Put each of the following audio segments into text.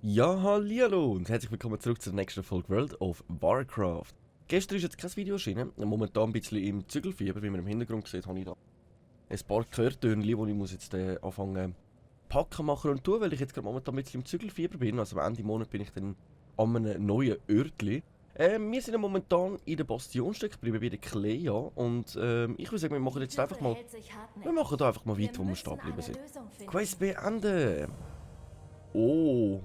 Ja, hallihallo und herzlich willkommen zurück zur nächsten Folge World of Warcraft. Gestern ist jetzt kein Video erschienen, momentan ein bisschen im Zügelfieber, wie man im Hintergrund sieht, habe ich da ein paar Gehörtönchen, die ich muss jetzt anfangen packen, machen und tun, weil ich jetzt gerade momentan ein bisschen im Zügelfieber bin, also am Ende Monat bin ich dann an einem neuen Örtli. Wir sind ja momentan in der Bastion stecken geblieben, bei der Clea und ich würde sagen, wir machen jetzt einfach mal, weiter, wo wir stehen geblieben sind. Quest beenden! Oh,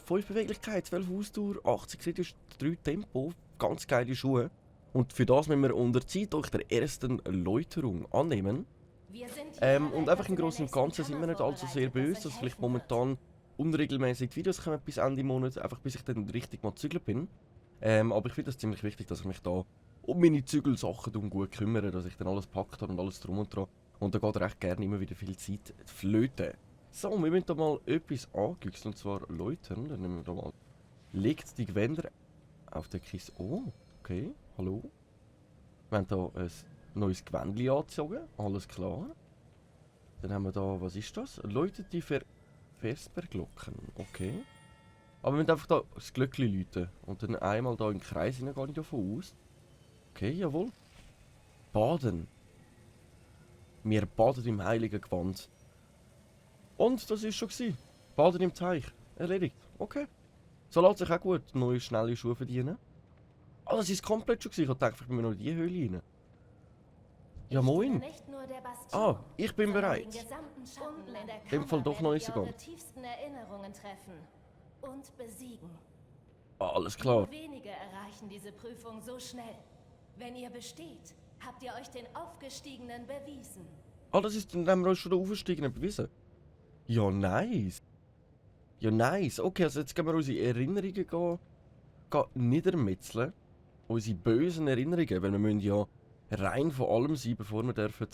5 Beweglichkeit, 12 Ausdauer, 80 kritisch, 3 Tempo, ganz geile Schuhe. Und für das müssen wir unter Zeit durch der ersten Läuterung annehmen. Und einfach im Großen und Ganzen sind wir nicht allzu sehr böse, dass vielleicht momentan unregelmäßig Videos kommen bis Ende Monat, einfach bis ich dann richtig mal zügelt bin. Aber ich finde es ziemlich wichtig, dass ich mich da um meine Zügelsachen gut kümmere, dass ich dann alles packt habe und alles drum und dran. Und da geht recht gerne immer wieder viel Zeit flöten. So, wir müssen da mal etwas angüchsen, und zwar läutern. Dann nehmen wir da mal. Legt die Gewänder auf der Kiste. Oh, okay, hallo. Wir haben da ein neues Gewändchen angezogen, alles klar. Dann haben wir da, was ist das? Läutet die Vesperglocken, okay. Aber wir müssen einfach da das Glöckchen läuten. Und dann einmal da im Kreis hinein, gehe ich davon aus. Okay, jawohl. Baden. Wir baden im heiligen Gewand. Und das ist schon gewesen. Baden im Teich. Erledigt. Okay. So lässt sich auch gut neue, schnelle Schuhe verdienen. Ah, das ist komplett schon gewesen. Ich dachte, ich bin noch in die Höhle rein. Ja, moin. Ah, ich bin bereit. In dem Fall doch noch nicht so ganz. Alles klar. Nur wenige erreichen diese Prüfung so schnell. Wenn ihr besteht, habt ihr euch den Aufgestiegenen bewiesen. Ah, das ist, dann haben wir uns schon den Aufgestiegenen bewiesen. Ja, nice. Ja, nice. Okay, also jetzt gehen wir unsere Erinnerungen niedermetzeln. Unsere bösen Erinnerungen, weil wir müssen ja rein von allem sein, bevor wir dürfen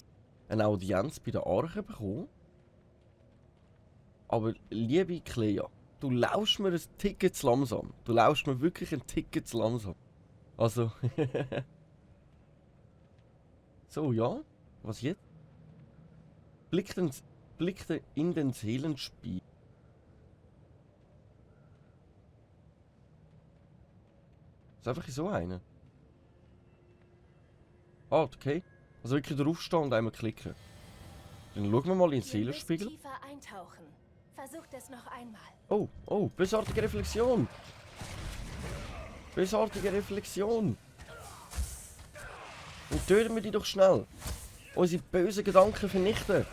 eine Audienz bei der Arche bekommen. Aber liebe Clea, du laufst mir ein Ticket zu langsam. Du laufst mir wirklich ein Ticket zu langsam. Also, so, ja. Was jetzt? Blickte in den Seelenspiegel. Ist einfach so eine. Ah, okay. Also wirklich draufstehen und einmal klicken. Dann schauen wir mal in den Seelenspiegel. Versucht es noch einmal. Oh, bösartige Reflexion. Bösartige Reflexion. Und töten wir die doch schnell. Unsere bösen Gedanken vernichten.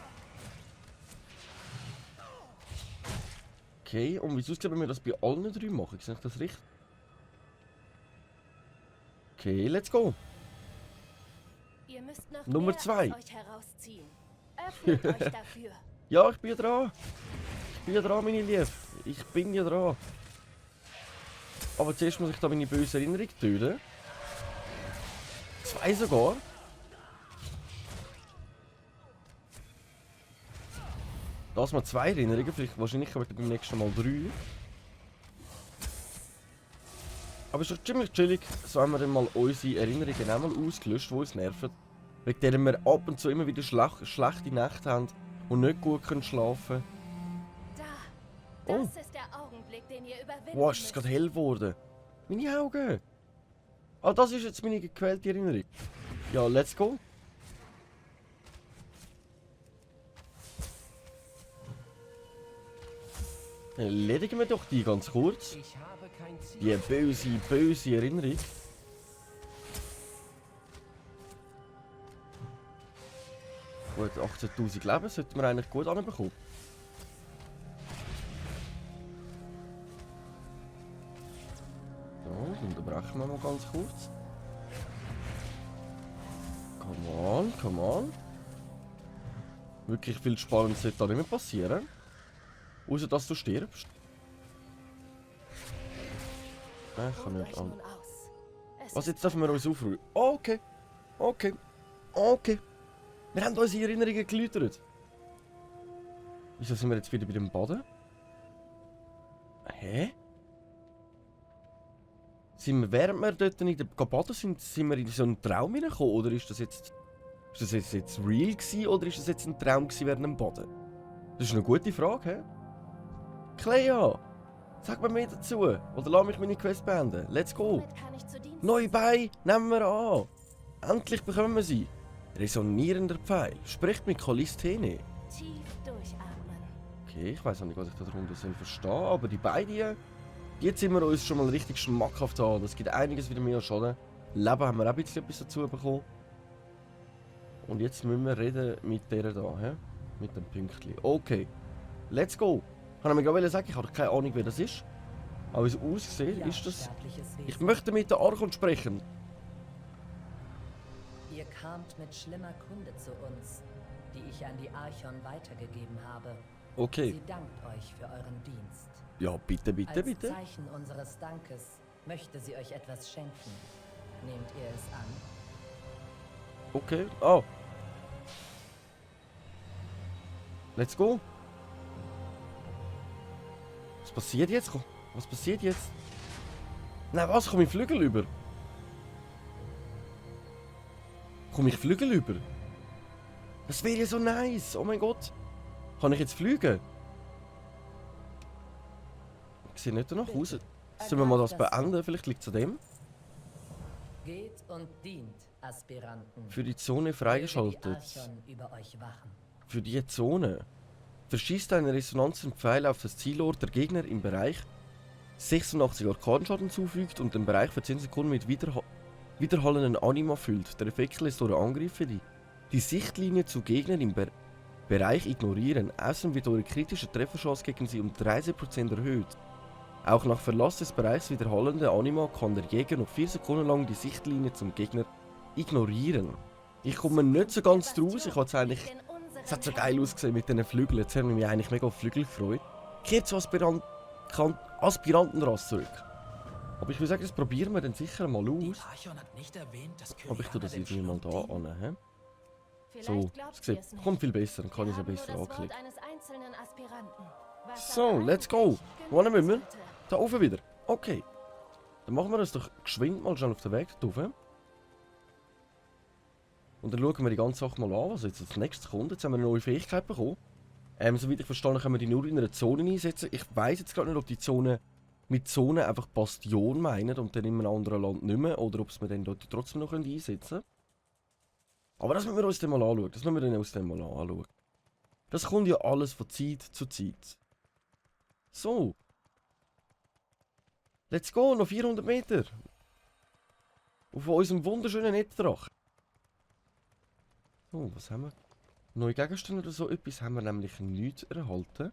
Okay, und wieso können wir das bei allen drei machen? Sehe ich das richtig? Okay, let's go. Ihr müsst noch Nummer 2. euch herausziehen. Öffnet euch dafür. Ja, ich bin dran. Ich bin ja dran, meine Liebe. Ich bin ja dran. Aber zuerst muss ich da meine böse Erinnerung töten. 2 sogar. Das mal 2 Erinnerungen, vielleicht wahrscheinlich aber beim nächsten Mal 3. Aber es ist schon ziemlich chillig, so haben wir dann mal unsere Erinnerungen auch mal ausgelöscht, die uns nerven. Wegen denen wir ab und zu immer wieder schlechte Nächte haben und nicht gut können schlafen. Das ist der Augenblick, den ihr überwinden Wow, ist das gerade hell geworden? Meine Augen! Ah, das ist jetzt meine gequälte Erinnerung. Ja, let's go! Erledigen wir doch die ganz kurz. Die böse Erinnerung. Gut, 18.000 Leben sollten wir eigentlich gut anbekommen. So, das unterbrechen wir mal ganz kurz. Come on. Wirklich viel Spannendes sollte da nicht mehr passieren. Außer dass du stirbst. Ich kann nicht an. Was, jetzt dürfen wir uns aufruhen? Oh, okay. Wir haben unsere Erinnerungen geläutert. Wieso sind wir jetzt wieder bei dem Baden? Hä? während wir dort in der baden sind wir in so einen Traum hineingekommen? Oder ist das jetzt real gewesen, oder ist das jetzt ein Traum gewesen während dem Baden? Das ist eine gute Frage, hä? Clea! Sag mir mehr dazu. Oder lass mich meine Quest beenden. Let's go! Neue Beine nehmen wir an! Endlich bekommen wir sie! Resonierender Pfeil. Spricht mit Callisthene. Tief durchatmen. Okay, ich weiß nicht, was ich darunter verstehe, aber die beiden, die ziehen wir uns schon mal richtig schmackhaft an. Das gibt einiges wieder mehr Schaden. Leben haben wir auch ein bisschen etwas dazu bekommen. Und jetzt müssen wir reden mit der da, hä? Mit dem Pünktchen. Okay, let's go! Ich wollte gerade sagen, ich habe keine Ahnung, wer das ist. Aber wie es aussieht, ist das... Ich möchte mit der Archon sprechen. Ihr kamt mit schlimmer Kunde zu uns, die ich an die Archon weitergegeben habe. Okay. Sie dankt euch für euren Dienst. Ja, bitte, bitte, Als bitte. Zeichen unseres Dankes möchte sie euch etwas schenken. Nehmt ihr es an? Okay, oh. Let's go. Was passiert jetzt? Was passiert jetzt? Nein, was? Komme ich Flügel über? Komme ich Flügel über? Das wäre ja so nice. Oh mein Gott. Kann ich jetzt fliegen? Ich sehe nicht danach aus. Sollen wir mal das beenden? Vielleicht liegt es an dem. Geht und dient, Aspiranten. Für die Zone freigeschaltet. Möge die Archon über euch wachen. Für die Zone. Verschießt einen Resonanzenpfeil auf das Zielort der Gegner im Bereich 86 Arkadenschaden zufügt und den Bereich für 10 Sekunden mit widerhallenden Anima füllt. Der Effekt lässt eure Angriffe die Sichtlinie zu Gegnern im Bereich ignorieren. Außerdem wird eure kritische Trefferchance gegen sie um 30% erhöht. Auch nach Verlass des Bereichs widerhallende Anima kann der Jäger noch 4 Sekunden lang die Sichtlinie zum Gegner ignorieren. Ich komme nicht so ganz draus. Ich hatte eigentlich... Es hat so geil ausgesehen mit diesen Flügeln. Jetzt haben wir mich eigentlich mega auf Flügel gefreut. Kehrt zur Aspirantenrasse zurück. Aber ich würde sagen, das probieren wir dann sicher mal aus. Aber ich tue das irgendwie mal da an. He? So, es sieht, kommt viel besser, dann kann ich es ja besser anklicken. So, let's go. Wo müssen wir? Da oben wieder. Okay. Dann machen wir das doch geschwind mal schnell auf den Weg da oben. Und dann schauen wir die ganze Sache mal an, was jetzt als nächstes kommt. Jetzt haben wir eine neue Fähigkeit bekommen. Soweit ich verstanden habe, können wir die nur in einer Zone einsetzen. Ich weiss jetzt gerade nicht, ob die Zone mit Zone einfach Bastion meinen und dann in einem anderen Land nicht mehr. Oder ob es wir dann dort trotzdem noch einsetzen können. Aber das müssen wir uns dann mal anschauen. Das müssen wir dann uns dann mal anschauen. Das kommt ja alles von Zeit zu Zeit. So. Let's go, noch 400 Meter. Auf unserem wunderschönen Netdrach. Oh, was haben wir? Neue Gegenstände oder so etwas haben wir nämlich nicht erhalten.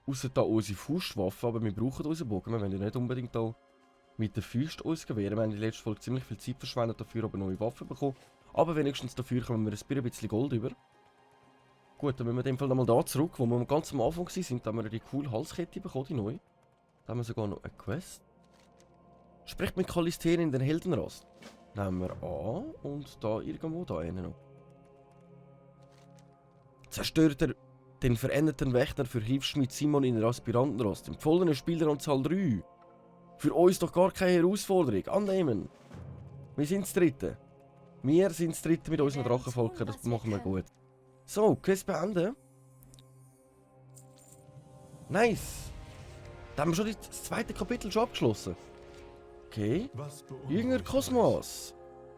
Außer da unsere Faustwaffe, aber wir brauchen unseren Bogen. Wir wollen ja nicht unbedingt da mit den Füßen uns gewähren. Wir haben in der letzten Folge ziemlich viel Zeit verschwendet, dafür aber neue Waffen bekommen. Aber wenigstens dafür kommen wir ein bisschen Gold über. Gut, dann müssen wir in dem Fall nochmal da zurück, wo wir ganz am Anfang waren. Da haben wir die coole Halskette bekommen, die neu. Da haben wir sogar noch eine Quest. Spricht mit Callisthene in den Heldenrast. Nehmen wir an und da irgendwo da hinten noch. Zerstört den veränderten Wächter für Hilfsschmied Simon in der Aspirantenrast. Empfohlene Spieleranzahl 3. Für uns doch gar keine Herausforderung. Annehmen. Wir sind das Dritte. Wir sind das Dritte mit unseren Drachenvolken. Das machen wir gut. So, Quest beenden. Nice. Da haben wir schon das zweite Kapitel schon abgeschlossen. Okay. Jünger Kosmos.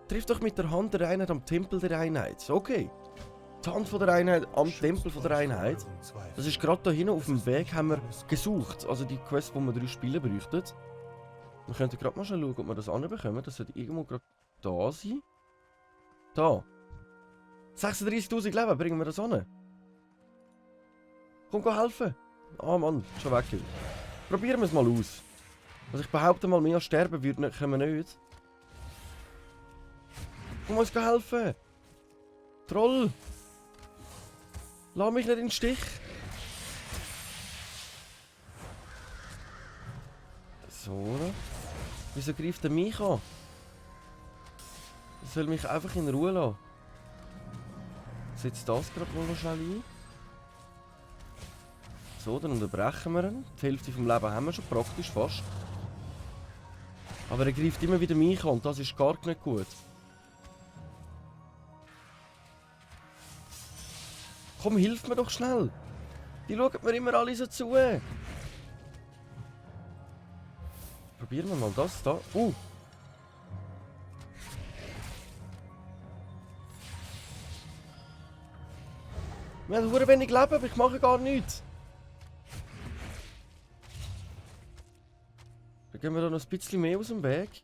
Trifft doch mit der Hand der Einheit am Tempel der Einheit. Okay. Die Hand von der Einheit am Tempel von der Einheit. Das ist gerade da hinten auf dem Weg, haben wir gesucht. Also die Quest, wo wir 3 Spiele bräuchten. Wir könnten gerade mal schauen, ob wir das anbekommen. Das sollte irgendwo gerade da sein. Da. 36.000 Leben, bringen wir das an. Komm, geh helfen. Ah Mann, schon weg. Probieren wir es mal aus. Also ich behaupte mal, mehr sterben würden, können wir nicht. Komm, uns helfen. Troll. Lass mich nicht in den Stich. So. Wieso greift er mich an? Er soll mich einfach in Ruhe lassen. Setzt das gerade mal noch schnell ein. So, dann unterbrechen wir ihn. Die Hälfte vom Leben haben wir schon praktisch fast. Aber er greift immer wieder mich an und das ist gar nicht gut. Komm, hilf mir doch schnell. Die schauen mir immer alle so zu. Probieren wir mal das da. Wir haben sehr wenig Leben, aber ich mache gar nichts. Dann gehen wir da noch ein bisschen mehr aus dem Weg.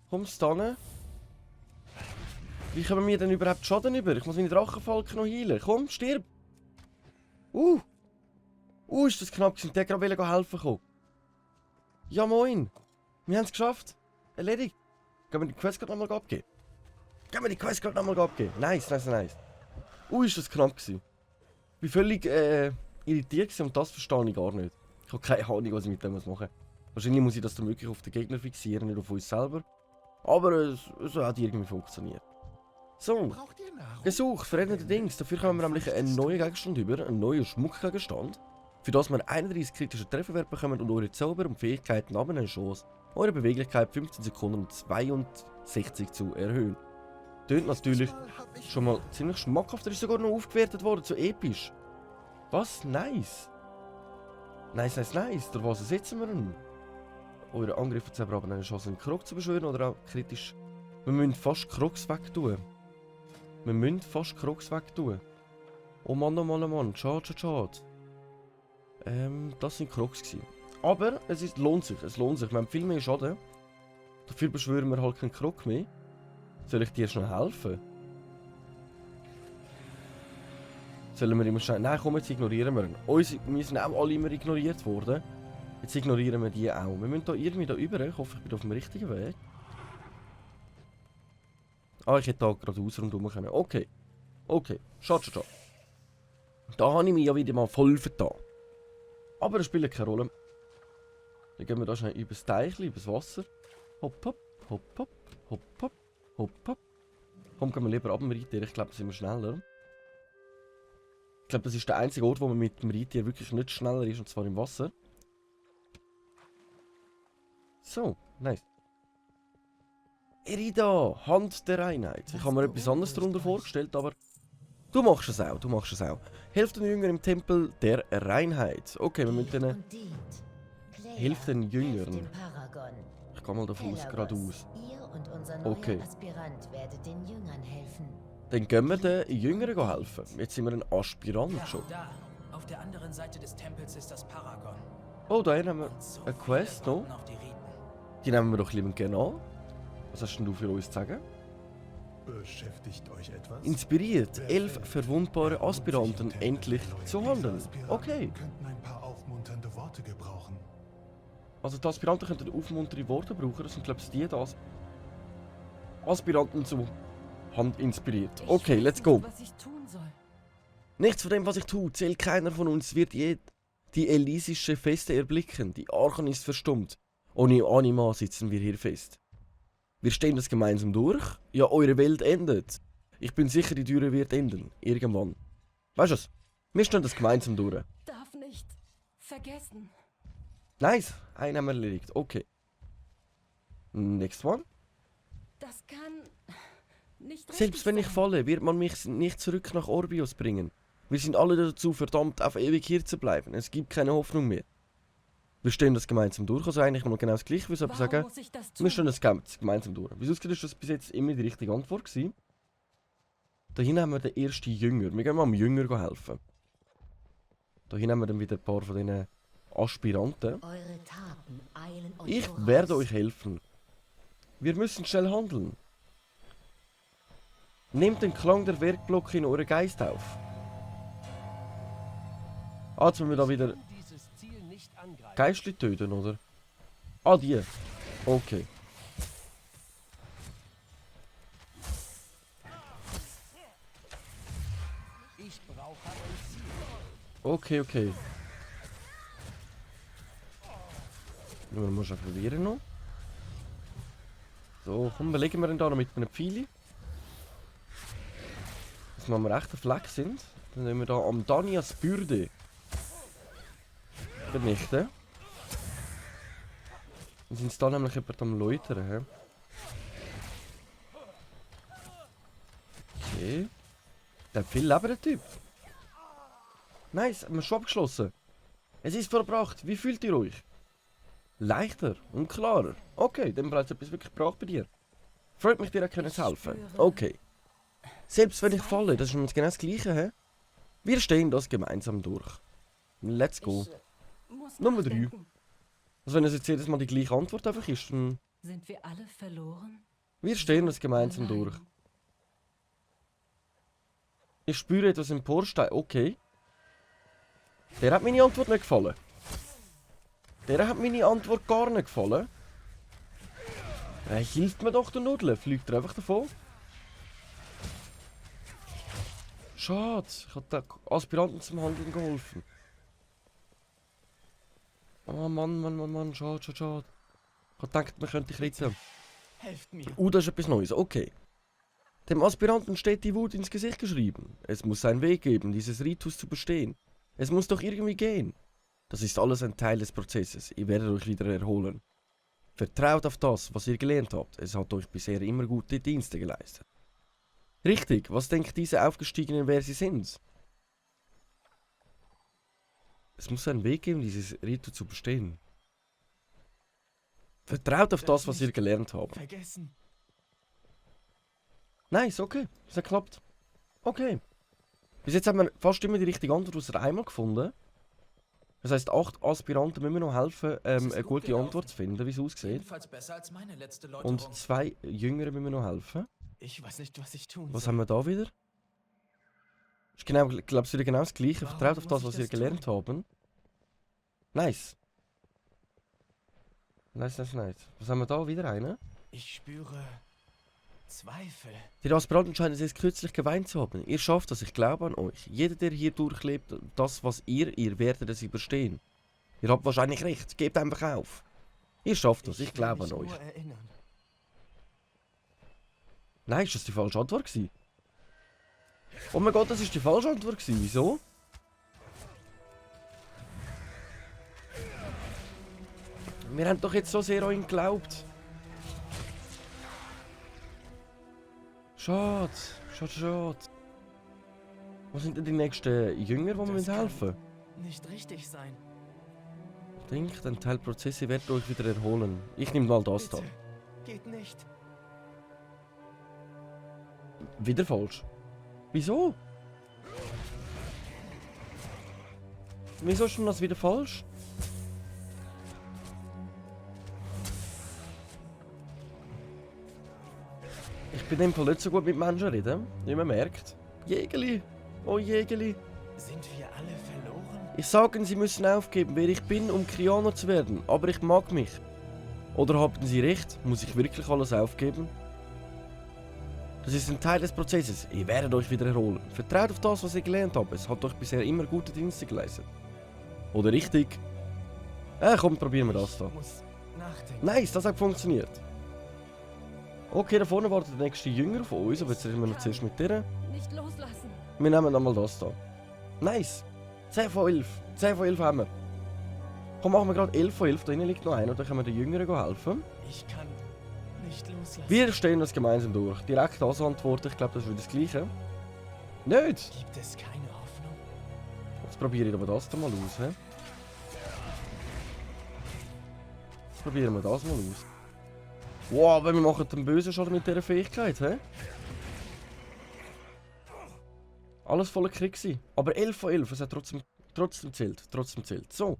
Kommst du hin? Wie kommen wir denn überhaupt Schaden über? Ich muss meine Drachenfalken noch heilen. Komm, stirb! Ist das knapp gewesen. Der gerade helfen kommen. Ja, moin! Wir haben es geschafft. Erledigt. Gehen wir die Quest gerade nochmal abgeben? Nice. Ist das knapp gewesen. Ich bin völlig irritiert gewesen und das verstehe ich gar nicht. Ich habe keine Ahnung, was ich mit dem machen muss. Wahrscheinlich muss ich das dann wirklich auf den Gegner fixieren, nicht auf uns selber. Aber es hat irgendwie funktioniert. So, gesucht, veränderte Dings. Dafür haben wir nämlich einen neuen Gegenstand über, einen neuen Schmuckgegenstand. Für das wir 31 kritische Trefferwerte bekommen und eure Zauber und Fähigkeiten haben eine Chance, eure Beweglichkeit 15 Sekunden und 62 zu erhöhen. Tönt natürlich schon mal ziemlich schmackhaft, er ist sogar noch aufgewertet worden, so episch. Was? Nice. Nice. Durch was ersetzen wir ihn? Eure Angriffe haben aber eine Chance, einen Krog zu beschwören oder auch kritisch. Wir müssen fast Krogs wegtun. Oh Mann. Schade. Das sind Krogs gewesen. Aber es lohnt sich. Wir haben viel mehr Schaden. Dafür beschwören wir halt keinen Krog mehr. Soll ich dir schnell helfen? Sollen wir immer schnell... Nein, komm, jetzt ignorieren wir ihn. Wir sind auch alle immer ignoriert worden. Jetzt ignorieren wir die auch. Wir müssen hier irgendwie da rüber. Ich hoffe, ich bin auf dem richtigen Weg. Ich hätte da geradeaus rundherum können. Okay. Schade. Da habe ich mich ja wieder mal voll vertan. Aber das spielt keine Rolle. Dann gehen wir da schnell übers Teichli, übers Wasser. Hopp. Komm, gehen wir lieber ab dem Reittier. Ich glaube, da sind wir schneller. Ich glaube, das ist der einzige Ort, wo man mit dem Reittier wirklich nicht schneller ist, und zwar im Wasser. So, nice. Erida, Hand der Reinheit. Ich habe mir etwas anderes darunter vorgestellt, aber du machst es auch. Hilf den Jüngern im Tempel der Reinheit. Okay, wir müssen denen... Hilf den Jüngern. Ich gehe mal davon aus, geradeaus. Okay. Dann gehen wir den Jüngeren helfen. Jetzt sind wir ein Aspirant schon. Da, auf der anderen Seite des Tempels ist das Paragon. Oh, da haben wir eine Quest noch. Die nehmen wir doch lieber gerne an. Was hast denn du für uns zu sagen? Beschäftigt euch etwas? Inspiriert 11 verwundbare Aspiranten endlich zu handeln. Okay. Könnten ein paar aufmunternde Worte gebrauchen. Also die Aspiranten könnten aufmunternde Worte brauchen. Das sind glaube ich die das. Aspiranten zu Hand inspiriert. Okay, let's go. Was ich tun soll. Nichts von dem, was ich tue, zählt keiner von uns, wird die elysische Feste erblicken. Die Archon ist verstummt. Ohne Anima sitzen wir hier fest. Wir stehen das gemeinsam durch. Ja, eure Welt endet. Ich bin sicher, die Türe wird enden. Irgendwann. Weißt du was? Wir stehen das gemeinsam durch. Darf nicht vergessen. Nice. Einen haben wir erledigt. Okay. Next one. Das kann nicht Selbst wenn ich falle, wird man mich nicht zurück nach Orbios bringen. Wir sind alle dazu verdammt, auf ewig hier zu bleiben. Es gibt keine Hoffnung mehr. Wir stehen das gemeinsam durch, also eigentlich nur genau das Gleiche. Ich würde aber sagen, wir stehen das gemeinsam durch. Wie es aussieht, ist das bis jetzt immer die richtige Antwort gewesen. Da hinten haben wir den ersten Jünger. Wir gehen mal dem Jünger helfen. Da hinten haben wir dann wieder ein paar von diesen Aspiranten. Ich werde euch helfen. Wir müssen schnell handeln. Nehmt den Klang der Werkglocke in euren Geist auf. Jetzt müssen wir da wieder Geistli töten, oder? Die. Okay. Okay. Wir müssen schon probieren noch. So, komm, belegen wir ihn da noch mit einem Pfeili. Dass wir am rechten Fleck sind. Dann nehmen wir da am Danias Bürde vernichten. Dann sind sie da nämlich jemand am Läutern, hä? Okay. Der hat viel Leben, der Typ. Nice, haben wir schon abgeschlossen. Es ist vollbracht. Wie fühlt ihr euch? Leichter und klarer. Okay, dann bereits etwas wirklich gebracht bei dir. Freut mich, dir auch können zu helfen. Okay. Selbst wenn ich falle, das ist genau das Gleiche, hä? Wir stehen das gemeinsam durch. Let's go. Nummer 3. Also wenn es jetzt jedes Mal die gleiche Antwort einfach ist, dann... Sind wir alle verloren? Wir stehen das gemeinsam durch. Ich spüre etwas im Porstein. Okay. Der hat meine Antwort nicht gefallen. Der hat meine Antwort gar nicht gefallen. Hilft mir doch der Nudel. Fliegt er einfach davon? Schade. Ich habe den Aspiranten zum Handeln geholfen. Oh Mann. Schade. Ich habe gedacht, man könnte dich retten. Helft mir. Das ist etwas Neues. Okay. Dem Aspiranten steht die Wut ins Gesicht geschrieben. Es muss einen Weg geben, dieses Ritus zu bestehen. Es muss doch irgendwie gehen. Das ist alles ein Teil des Prozesses. Ihr werdet euch wieder erholen. Vertraut auf das, was ihr gelernt habt. Es hat euch bisher immer gute Dienste geleistet. Richtig, was denkt diese Aufgestiegenen, wer sie sind? Es muss einen Weg geben, dieses Ritus zu bestehen. Vertraut auf das, was ihr gelernt habt. Vergessen. Nice, okay. Das hat geklappt. Okay. Bis jetzt haben wir fast immer die richtige Antwort außer einmal gefunden. Das heisst, 8 Aspiranten müssen mir noch helfen, eine gute Antwort zu finden, wie es aussieht. Jedenfalls besser als meine letzte Läuterung. Und 2 Jüngere müssen mir noch helfen. Ich weiß nicht, was ich tun Was soll. haben wir da wieder? Ist genau, glaubst du, wieder genau das Gleiche. Warum Vertraut auf das, muss was ich ihr das gelernt haben. Nice. Nice. Was haben wir da? Wieder einen? Ich spüre Zweifel. Die Aspiranten scheinen es erst kürzlich geweint zu haben. Ihr schafft das, ich glaube an euch. Jeder, der hier durchlebt, das, was ihr werdet es überstehen. Ihr habt wahrscheinlich recht, gebt einfach auf. Ihr schafft das, ich glaube an will euch. mich nur erinnern. Nein, ist das die falsche Antwort gewesen? Oh mein Gott, das ist die falsche Antwort gewesen. Wieso? Wir haben doch jetzt so sehr an ihn geglaubt. Schade. Was sind denn die nächsten Jünger, die mir helfen? Nicht richtig sein. Denkt, ein Teil Prozesse werdet euch wieder erholen. Ich nehme mal das da. Bitte. Geht nicht. Wieder falsch. Wieso? Wieso ist denn das wieder falsch? Ich bin im Fall nicht so gut mit Menschen reden, wie man merkt. Jägeli! Oh Jägeli! Sind wir alle verloren? Ich sage, Sie müssen aufgeben, wer ich bin, um Krianer zu werden, aber ich mag mich. Oder haben Sie recht? Muss ich wirklich alles aufgeben? Das ist ein Teil des Prozesses. Ihr werdet euch wieder erholen. Vertraut auf das, was ihr gelernt habt. Es hat euch bisher immer gute Dienste geleistet. Oder richtig? Komm, probieren wir das da. Ich muss nachdenken. Nice, das hat funktioniert. Okay, da vorne wartet der nächste Jünger von uns, aber jetzt reden wir noch zuerst mit dir. Nicht loslassen. Wir nehmen einmal das da. Nice. 10 von 11. 10 von 11 haben wir. Komm, machen wir gerade 11 von 11. Da hinten liegt noch einer, da können wir den Jüngeren helfen. Ich kann nicht loslassen. Wir stehen das gemeinsam durch. Direkt das antworten, ich glaube, das ist wieder das Gleiche. Nicht? Gibt es keine Hoffnung? Jetzt probiere ich aber das da mal aus. He? Jetzt probieren wir das mal aus. Wow, aber wir machen den bösen Schaden mit dieser Fähigkeit, hä? Alles voller Krieg gewesen. Aber 11 von 11, es hat trotzdem zählt. So,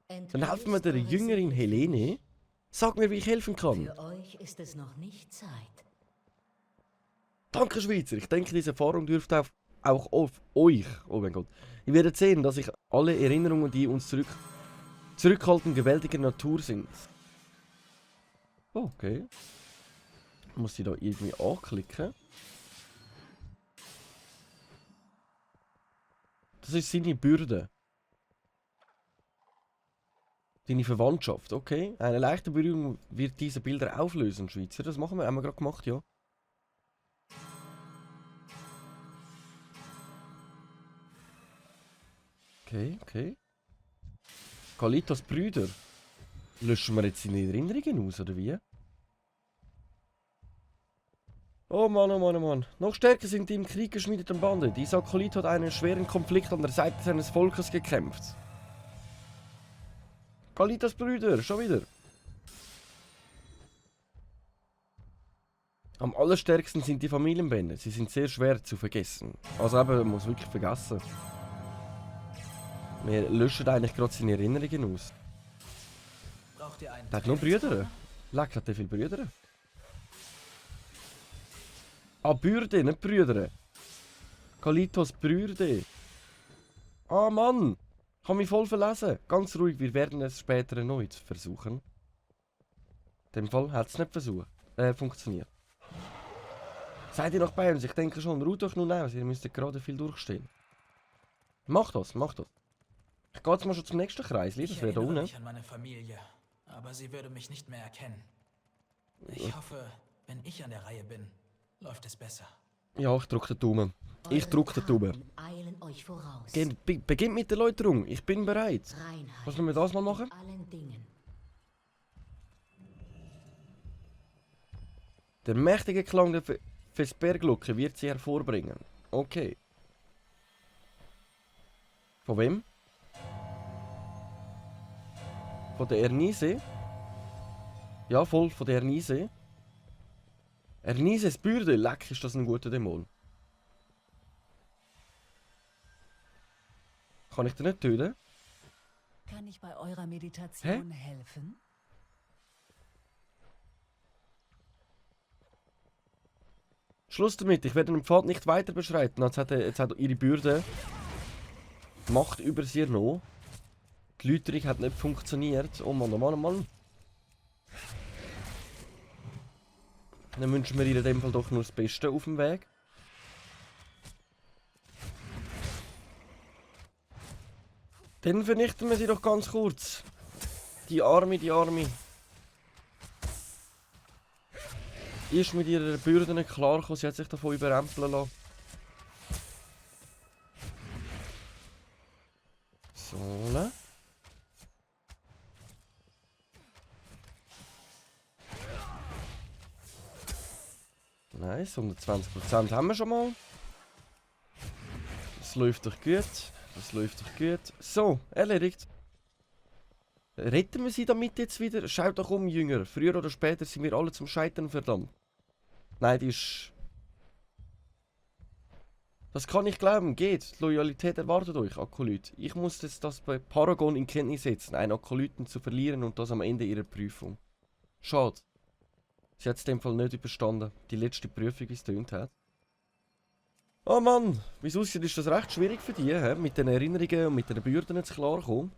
dann helfen wir der Jüngerin Helene. Sag mir, wie ich helfen kann. Für euch ist es noch nicht Zeit. Danke, Schweizer. Ich denke, diese Erfahrung dürfte auch auf euch. Oh mein Gott. Ihr werdet sehen, dass ich alle Erinnerungen, die uns zurückhalten, gewaltiger Natur sind. Okay. Ich muss die da irgendwie anklicken. Das ist seine Bürde. Deine Verwandtschaft, okay. Eine leichte Berührung wird diese Bilder auflösen, Schweizer. Das haben wir gerade gemacht, ja. Okay. Kalitos Brüder. Löschen wir jetzt seine Erinnerungen aus, oder wie? Oh Mann, oh Mann, oh Mann. Noch stärker sind die im Krieg geschmiedeten Bande. Dieser Akolyt hat einen schweren Konflikt an der Seite seines Volkes gekämpft. Kalitas Brüder, schon wieder. Am allerstärksten sind die Familienbände. Sie sind sehr schwer zu vergessen. Also eben, man muss wirklich vergessen. Wir löschen eigentlich gerade seine Erinnerungen aus. Braucht ihr einen? Der hat nur Brüder. Leck, hat der viele Brüder? Ah, Bürde, nicht Brüder. Kalitos Brüder. Ah, Mann. Ich habe mich voll verlesen. Ganz ruhig, wir werden es später erneut versuchen. In dem Fall hat es nicht funktioniert. Seid ihr noch bei uns? Ich denke schon. Ruht euch nun aus, ihr müsst gerade viel durchstehen. Macht das, macht das. Ich gehe jetzt mal schon zum nächsten Kreis. Das wäre da Ich erinnere unten. mich an meine Familie, aber sie würde mich nicht mehr erkennen. Ich hoffe, wenn ich an der Reihe bin, läuft es besser. Ja, ich drücke den Daumen. Ich drücke den Daumen. Eilen euch voraus. Beginnt mit der Erläuterung. Ich bin bereit. Reinheit Was wollen wir das mal machen? in allen Dingen. Der mächtige Klang der Vesperglocke wird sie hervorbringen. Okay. Von wem? Von der Ernise? Ja, voll, von der Ernise. Ernises Bürde, leck, ist das ein guter Dämon. Kann ich den nicht töten? Kann ich bei eurer Meditation helfen? Schluss damit, ich werde den Pfad nicht weiter beschreiten. Jetzt hat ihre Bürde Macht über sie noch. Die Läuterung hat nicht funktioniert. Oh Mann, oh Mann, oh Mann. Dann wünschen wir ihr in dem Fall doch nur das Beste auf dem Weg. Dann vernichten wir sie doch ganz kurz. Die Arme, die Arme. Die ist mit ihrer Bürde nicht klargekommen, sie hat sich davon überrempeln lassen. So, ne? Nice, 120% haben wir schon mal. Das läuft doch gut. Das läuft doch gut. So, erledigt. Retten wir sie damit jetzt wieder? Schaut doch um, Jünger. Früher oder später sind wir alle zum Scheitern verdammt. Nein, die ist... Das kann ich glauben. Geht. Die Loyalität erwartet euch, Akolyt. Ich muss jetzt das bei Paragon in Kenntnis setzen, einen Akolyten zu verlieren und das am Ende ihrer Prüfung. Schade. Sie hat es in dem Fall nicht überstanden. Die letzte Prüfung, wie es tönt hat. Oh Mann, wie es aussieht, ist das recht schwierig für dich, mit den Erinnerungen und mit den Bürden zu klarkommen.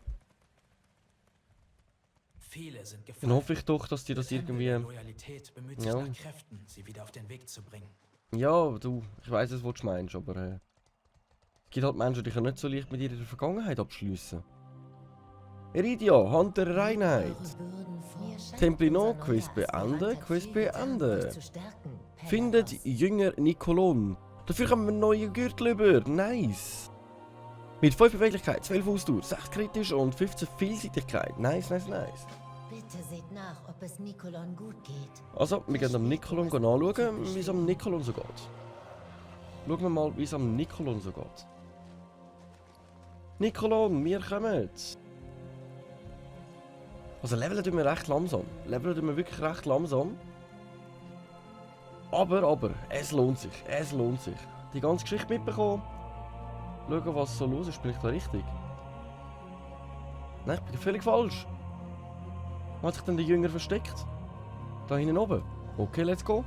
Viele sind Dann gefallen. hoffe ich doch, dass die das Der Tempel der irgendwie... Loyalität bemüht sich Ja. nach Kräften, sie wieder auf den Weg zu bringen. Ja, du, ich weiss es, was du meinst, aber... Es gibt halt Menschen, die können nicht so leicht mit ihrer Vergangenheit abschliessen. Eridia, Hand der Reinheit. Templino, Quiz beenden, Quiz beenden. Findet Jünger Nikolon. Dafür haben wir einen neuen Gürtel über. Nice. Mit 5 Beweglichkeit, 12 Ausdauer, 6 kritisch und 15 Vielseitigkeit. Nice, nice, nice. Bitte seht nach, ob es Nikolon gut geht. Also, wir gehen am Nikolon anschauen, wie es am Nikolon so geht. Schauen wir mal, wie es am Nikolon so geht. Nikolon, wir kommen. Also leveln tun wir recht langsam. Leveln tun wir wirklich recht langsam. Aber, es lohnt sich. Es lohnt sich. Die ganze Geschichte mitbekommen. Schauen, was so los ist. Bin ich da richtig? Nein, ich bin völlig falsch. Wo hat sich denn der Jünger versteckt? Da hinten oben. Okay, let's go.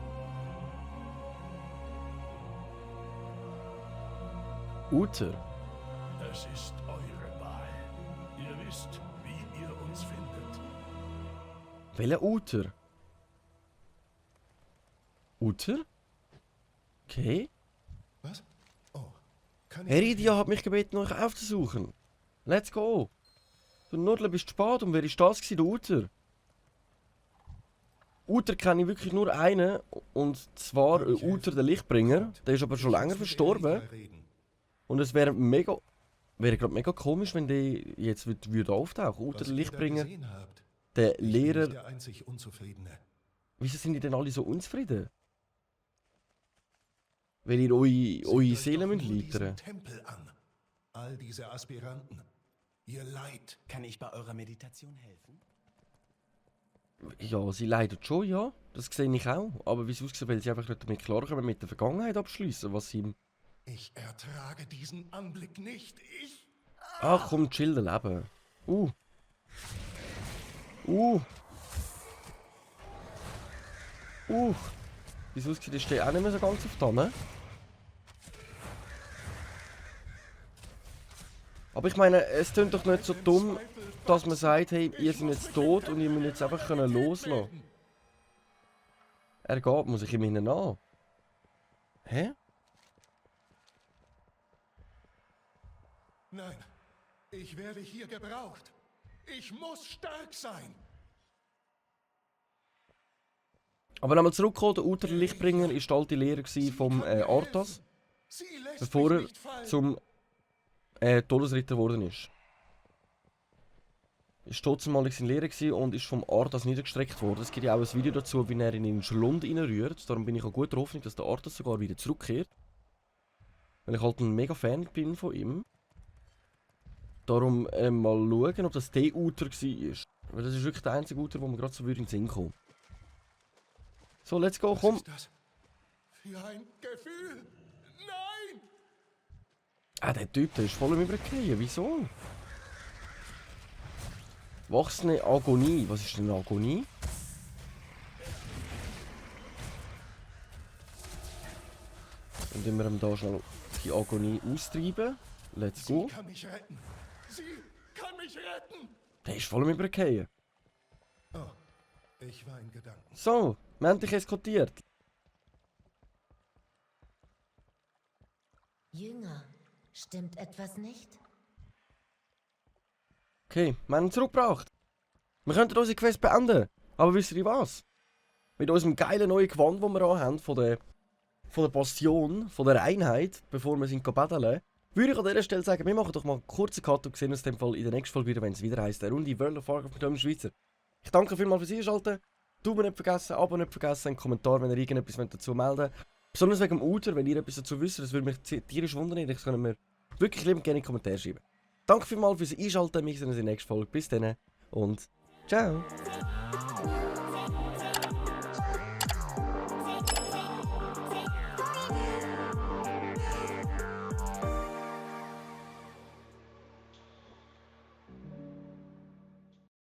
Uther. Es ist eure Wahl. Ihr wisst, wie ihr uns findet. Welcher Uther? Uther? Okay. Was? Oh, kann ich... Heridia hat mich gebeten, euch aufzusuchen. Let's go. Du Nudler bist spät und wer ist das gewesen, der Uther? Uther kenne ich wirklich nur einen, und zwar Uther der Lichtbringer. Der ist aber schon länger verstorben. Und es wäre gerade mega komisch, wenn der jetzt würde auftauchen. Uther der Lichtbringer, Der Ich bin Lehrer... nicht der einzig Unzufriedene. Wieso sind die denn alle so unzufrieden? Weil ihr eure Seht Seele euch doch müsst nur leitern. diesen Tempel an. All diese Aspiranten. Ihr Leid. Kann ich bei eurer Meditation helfen? Ja, sie leidet schon, ja. Das sehe ich auch. Aber wie es aussieht, weil sie einfach nicht damit klarkommen, mit der Vergangenheit abschließen, was sie... Ich ertrage diesen Anblick nicht. Ach komm, chill dein Leben. Wie es aussieht, ist der auch nicht mehr so ganz auf da, ne? Aber ich meine, es klingt doch nicht so dumm, dass man sagt, hey, ihr seid jetzt tot und ihr müsst jetzt einfach loslassen. Er geht, muss ich ihm hinten an? Hä? Nein, ich werde hier gebraucht. Ich muss stark sein. Aber nochmal zurückkommen, der Uther Lichtbringer war der alte Lehrer vom Arthas, Sie lässt bevor mich er nicht fallen. zum Todesritter geworden ist. Ist trotzdem sein Lehrer gewesen und ist vom Arthas niedergestreckt worden. Es gibt ja auch ein Video dazu, wie er ihn in den Schlund reinrührt. Darum bin ich auch gut der Hoffnung, dass der Arthas sogar wieder zurückkehrt. Weil ich halt ein mega Fan bin von ihm. Darum mal schauen, ob das der Uther war. Weil das ist wirklich der einzige Uther, wo mir gerade so in den Sinn kommt. So, let's go, komm. Was ist das für ein Gefühl? Nein! Ah, der Typ, der ist voll im Übergehen. Wieso? Wachsende Agonie. Was ist denn Agonie? Und wir ihm da schnell die Agonie austreiben. Let's go. Sie kann mich retten. Sie kann mich retten. Der ist voll im Übergehen. Oh, ich war in Gedanken. So, wir haben dich eskortiert. Jünger, stimmt etwas nicht? Okay, wir haben ihn zurückgebracht. Wir könnten unsere Quest beenden. Aber wisst ihr was? Mit unserem geilen neuen Gewand, das wir haben, von der Passion, von der Einheit, bevor wir sind betteln, würde ich an dieser Stelle sagen, wir machen doch mal einen kurzen Cut und sehen uns in dem Fall in der nächsten Folge wieder, wenn es wieder heisst, der Runde World of Warcraft mit dem Schweizer. Ich danke vielmals fürs Einschalten. Daumen nicht vergessen, Abo nicht vergessen, einen Kommentar, wenn ihr irgendetwas dazu melden wollt. Besonders wegen dem Uther, wenn ihr etwas dazu wisst, das würde mich tierisch wundern. Das können wir wirklich liebend gerne in die Kommentare schreiben. Danke vielmals fürs Einschalten, wir sehen uns in der nächsten Folge. Bis dann und ciao!